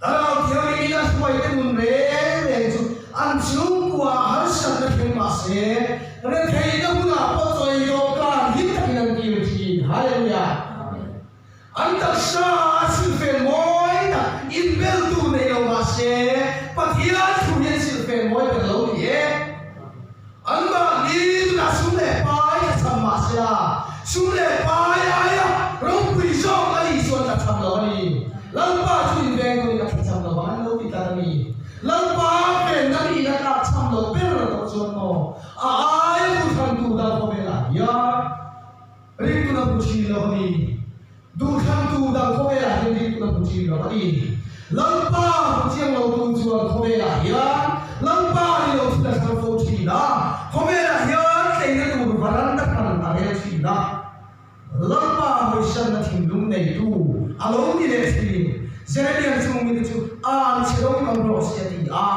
Thlarau Thianghlim in a hruaite nun reng reng chu an chhungkua ah harsatna thleng mah se retheihna hunah pawh chawi dawhkan hlim takin an kir thin. Hallelujah! An taksa a silfen mawi. tak inbeltu nei lo mah se Pathian thu hian silhfen mawi ber lo ni e. Anmahni tunah sum leh pai tla cham mah sela, sum leh pai aia ropui zawk a nih chuan tla cham lo a ni. Lalpa chu inveng turin a tla cham lo vang an lo ti tlat a ni. Lalpa venna nihna tlak cham lo ber tawh chuan maw a aia duhthlantu dang khawvelah hian ringtun a hmu thin lo a ni. Duhthlantu dang khawvelah hian ringtun a hmu thin lo a ni. Lalpa hmu chiang lo tu chuan khawvelah hian Lalpa ni lo thil a thlang fo thin a, khawvelah hian tleina tur varanda hman a rel thin a. Lalpa hawisanna thinlung neitu a lo ni leh thin. Jeremiah chung mite chu an chhe dawng ang rawh se a ti a,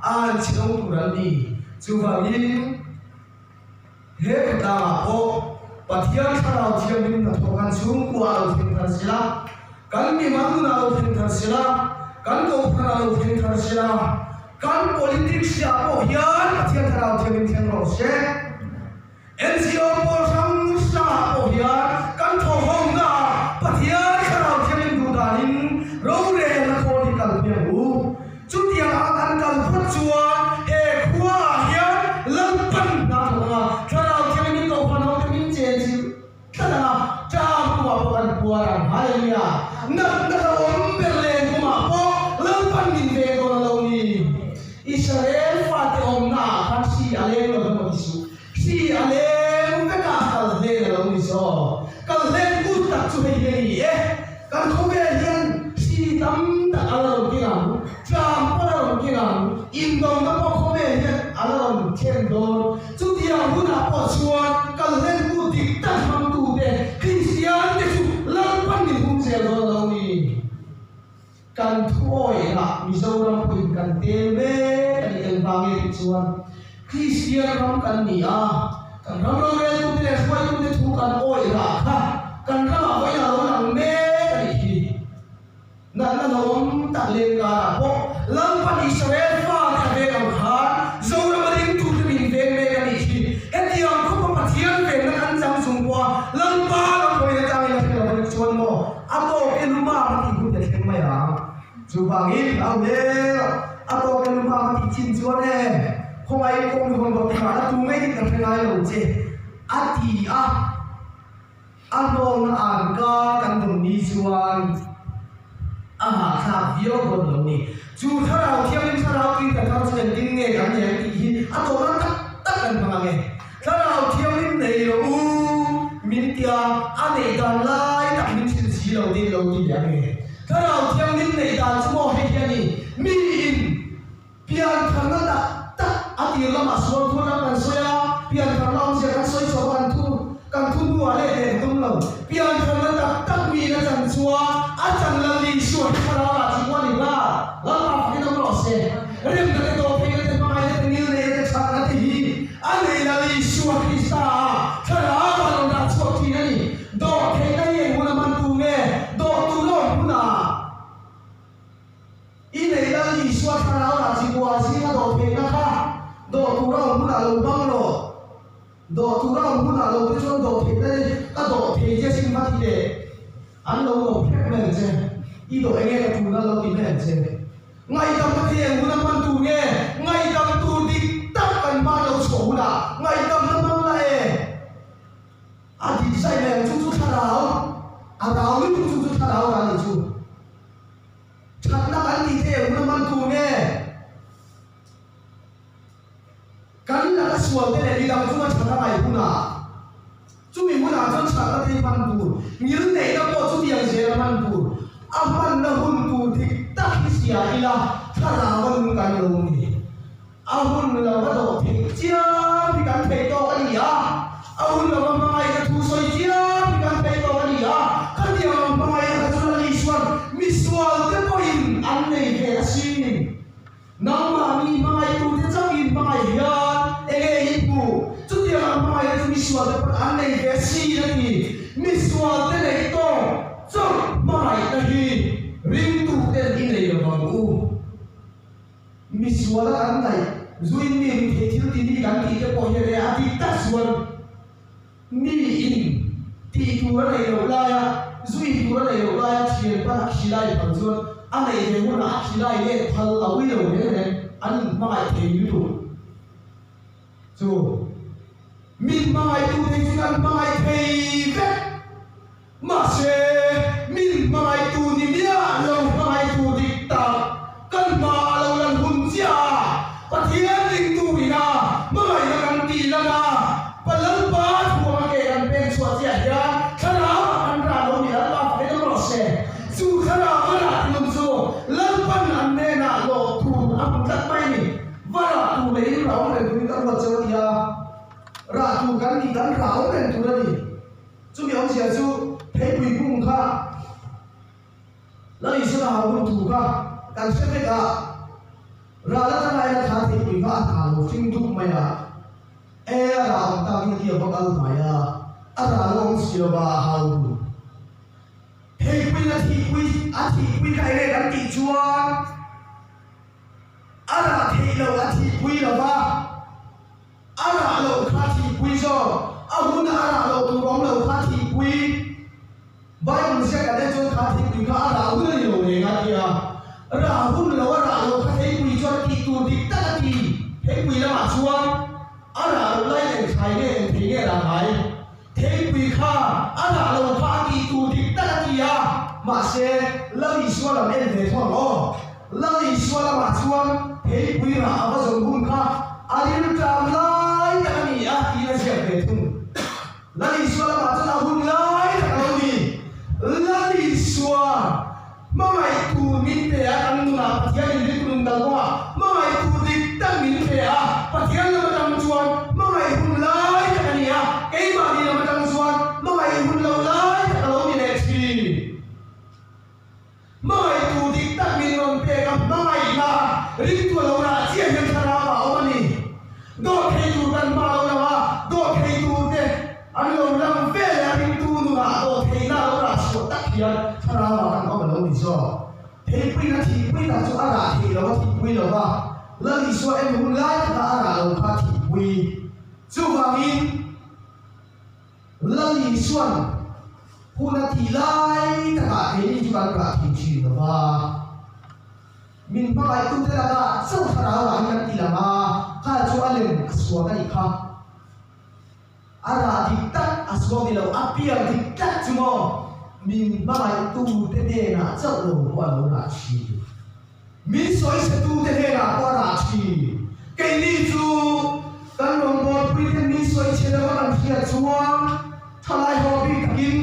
an chhe dawng tur an ni. Chuvangin he khawtlangah pawh Pathian Thlarau Thianghlim hnathawh kan chhungkua a lo thleng thar sela, kan mimal nunah a lo thleng thar sela, kan kohhran a lo thleng thar sela, kan politics ah pawh hian Pathian Thlarau Thianghlim thleng rawh se. NGO pawl hrang hrangah pawh hian kan thawhhawmna ah Pathian Thlarau Thianghlim duh danin rorelna khawl hi kal piang u. Chutiang anga kan kal phawt chuan he khua ah hian Lalpan hna thawk anga Thlarau Thianghlimin Kohhran hote min chen chilh tlat anga ṭam kumah pawh kan puar ang. Hallelujah! Natna hlauhawm ber len kumah pawh Lalpan min veng dawn a lo ni. Israel fate awmna ah khan hri a leng lo emaw ti suh. Hri a leng vek a, kal hlen a lo ni zawk. Kal hlen kut tak chu hei hi a ni e. Kan khawvel hian hri tam tak a la rawn keng ang, tlam pawh a la rawn keng ang, indawmna pawh khawvel hian a la rawn thlen dawn. Chutiang hunah pawh chuan kal hlen kut dik tak hmangtute Kristian te chu Lalpan min hum zel dawn a lo ni. Kan thuawihah Mizoram pawhin kan tel mek a nih engvang nge tih chuan Kristian ram kan ni a, kan ram roreltute leh hruaitute thu kan awih rah kha kan ramah vawiin a lo lang mek a nih hi. Natna hlauhawm tak leng karah pawh Lalpan Israel fate a veng ang khan Zoram a ringtute min veng mek a nih hi. Hetiang khawpa Pathian venna kan chang chung pawha Lalpa lam hawiin atangin a hre lo a nih chuan maw A tawk i luma ka tih hun ka thleng mai ang. Chuvangin au hle rawh. A tawk i luma ka tih chin chuan e, khawngaih kawng mi hawn rawh tihah a tu ngei tih ka hre ngai lo che, a ti a. A hnawlna an ka kan dawn ni chuan a hahthlak viau dawn lo ni. Chu thlarau thiangin thlarau tui ka thar chu engtin nge kan nei ang tih hi a tawhna tak tak kan hmang ang e. Thlarau thianghlim nei lo u min tia a neih dan lai tak min hrilh si lo ding lo ti leh ang e. Thlarau thianghlim neih dan chu maw hei hi a ni, mi in piantharna tak tak a tir lamah sual thur ram kan sawi a, piantharna awmzia kan sawi chho a kan thu kan thu hnuah leh leh ka tum lo. Piantharna tak tak mi in a chan chuan a chan lal Isua hi thlarau lah chi kual i hla Lalpa fakin awm rawh se. Remna te dawhtheihna te hmangaihna te ngilneihna te thatna te hi A nei Lal Isua Krista ah thlarau a rawn dah chhuak thin a ni. Dawhtheihna hi eng huna hman tur nge? Dawh tur a awm hunah i nei Lal Isua thlarau lah chi buah zinga dawhtheihna kha dawh tur a awm hunah lo hmang rawh. Dawh tur a awm hunah lo te chuan dawhtheihna hi ka dawh thei che sin va ti teh. An lo dawh phek mai ang che. I dawh enge ka tulna lo ti mai ang che. Ngaihdamna khi eng huna hman tur nge? Ngaihdam tur dik tak kan hma lo chhuah hunah ngaihdamna hmang la e. A dik zai mai ang chu chu thlarau, a rau lutuk chu chu thlarau ral ni chu. Thatna kan tih te eng huna hman tur nge? Kan laka sual te leh midang chunga that a ngaih hunah chumi hunah chuan thatna te hi hman tur, ngil neihna pawh chutiang zela hman tur, a hmanna hun tur dik tak hi sia ila thlarau a nung kan lo ni. A hun lo a dawh theih chiam hi kan theih tawk a ni a, a hun lo a hmangaihna thu sawi chiam hi kan theih tawk a ni a, khatiang ang hmangaihna kha chu Lali chuan misual te pawhin an nei ve asin. Nangmahni hmangaihtute chauhin hmangaih hian enge i hmuh? Chutiang ang hmangaihna chu misualte pawn an nei ve sin a ti. Misualte neih tawk chauh hmangaihna hi ringtuten i nei lo vang u. Misuala kan ngaih zuin mi rin theih thil ti mi kan tih te pawh hian e a dik tak chuan Mi in tih tur a neih loh laia, zui tur a neih loh laia thian pan a khi lai phal chuan. A neih ve hunah a khilai let phal a ui lo reng reng, an inhmangaih thei lutuk. Chu min hmangaihtu thei chu kan hmangaih thei vek. Mahse, min hmangaihtu ni miah lo hmangaihtu dik tak kan hma a lo lan hun chiah a, Pathian ringtu ina hmangaihna kan tih lan a, Pa Lalpa thuanga ke kan peng chhuah chiah hian thlarau ah kan rah lo ni Lalpa fak in awm rawh se. Chu thlarau a rah thinlung chu Lalpan an hnenah lawh tur a hmu tlat mai a ni. Va rah tur leh in rah awm reng turin ka ruat cheu a ti a, rah tur kan nih kan rah awm reng tur a ni. Chumi awmzia chu theipui kung kha Lal Isua hau hun thu kha kan hre vek a, ral atanga en a kha theipui kha a hna lo hring dup mai a, e a rah awm takin a tia va kal hmai a, a rah lo awm si lova a hau hun. Theipuiin a thihpui a thihpui kha enge kan tih chuan a rah theih loh a thihpui lova. A rah loh kha thihpui zawk, a huna a rah loh tur awm lo kha thihpui. Bible ziak kan en chuan kha thihpui kha a rah hun a ni lo reng a ti a. Rah hun lo a rah loh kha theipui chuan a tih tur dik tak a ti. Theipui lamah chuan a rah loh lai eng thlai nge eng thei nge rah ngai. Theipui kha a rah lo kha a tih tur dik tak a ti a. Mahse, Lal Isua lam en ve thawng aw. Lal Isua lamah chuan theipui rah a va zawn hun kha a rilṭam lai tak a ni a tiin a ziak ve thung. Lal Isua lamah chuan a hun lai tak a lo ni. Lal Isua hmangaih tur min pe a, kan nunah Pathian inrin nun kal kawngah hmangaih tur dik tak min pe a, Pathian lam atang chuan hmangaih hun lai tak a ni a, keimahni lam atang chuan hmangaih hun lo lai tak a lo ni leh thin. Hmangaihtu dik tak min rawn pek a, hmangaihna ringtu a lo rah chiah hian thlarau a awm a ni. Dawt thei tur kan hma lo lang a, dawt thei tur te an lo lang ve leh a, ringtu nunah dawt theihna a lo rah chhuah tak hian thlarau ah kan awm a lo ni zawk. Theipuiin a thihpui tak chu a rah theih lo a thihpui lo va, Lal Isua en hun lai takah a rah lo kha a thihpui. Chuvangin. Lal Isuan hun a tih lai takah keini chu kan rah thei thin lo va, min hmangaihtute lakah chauh thlarau rah hi kan ti lang a, kha chu a lem a suak a nih kha. A rah dik tak a suak ni lo, a piang dik tak chu maw min hmangaihtute hnenah chauh lo pawh a lo rah thin. Min sawichhetute hnenah pawh a rah thin. Keini chu kan rawngbawlpuite min sawichhe deuh a kan hriat chuan thalai haw bik takin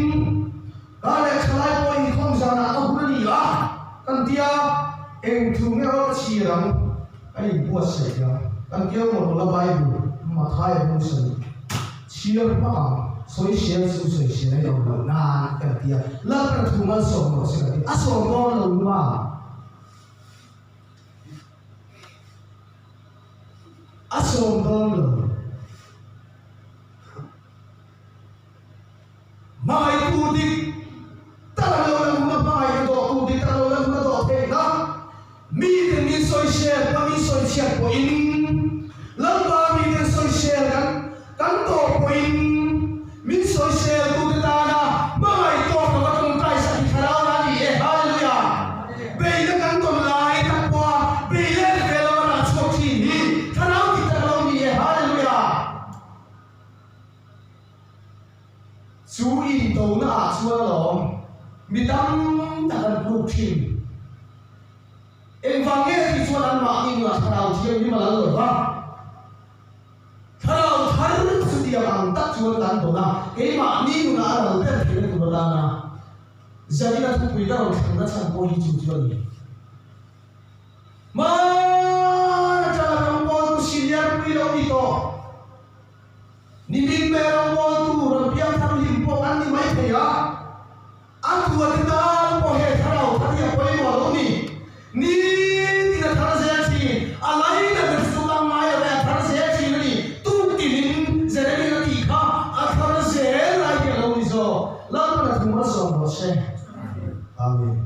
ka leh thalai pawh inkhawm zanah ka hun a ni a kan tia eng thu nge aw ka chhir ang ka inbuatsaih a kan tia maw nula Bible Matthai a hmung sawi chhiar hmak ang sawisel chu sawisel a inawm loh nan kan tia Lalpan thu malsawm rawh se kan ti a sawm dawn lo luma. A sawm dawn lo. Hmangaihtu dik tak an lo lan hun a, hmangaihna dawhtu dik tak an lo lan hun a dawh theihna. Miten min sawisel pawh min sawichhiat pawhin, Lalpa miten sawisel kan kan tawh pawhin, min sawiseltute tana hmangaih tawk lova tawngtai sak hi thlarau na a ni e. Hallelujah! Beihna kan tawn lai tak pawha bei let ve lova rah chhuak thin hi thlarau dik tak a lo ni e. Hallelujah! Chu indona ah chuan alawm mi tam tak an tluk thin. Engvang nge tih chuan anmahni nunah thlarau thianghlim a lal lo va. Thlarau thar chutiang ang tak chuan kan dawn a, keimahni nunah a ral ber theihna tur atana Zanina thupui ka rawn thlanna chhan pawh hi chu chu a ni. Hmaan atanga rawngbawltu senior pui lo ni tawh. Nimin mai rawngbawltu rawn piang thar hlim pawh an ni mai thei a, a tuate tan pawh he thlarau thar hi a pawimawh lo ni. Nitin a thar zel thin, a laina ber chu tam ngai lo e, a thar zel thin a ni. Tuktin Jeremy a tih kha a thar zel lai hi a lo ni zawk. Lalpan a thu malsawm rawh se. Amen.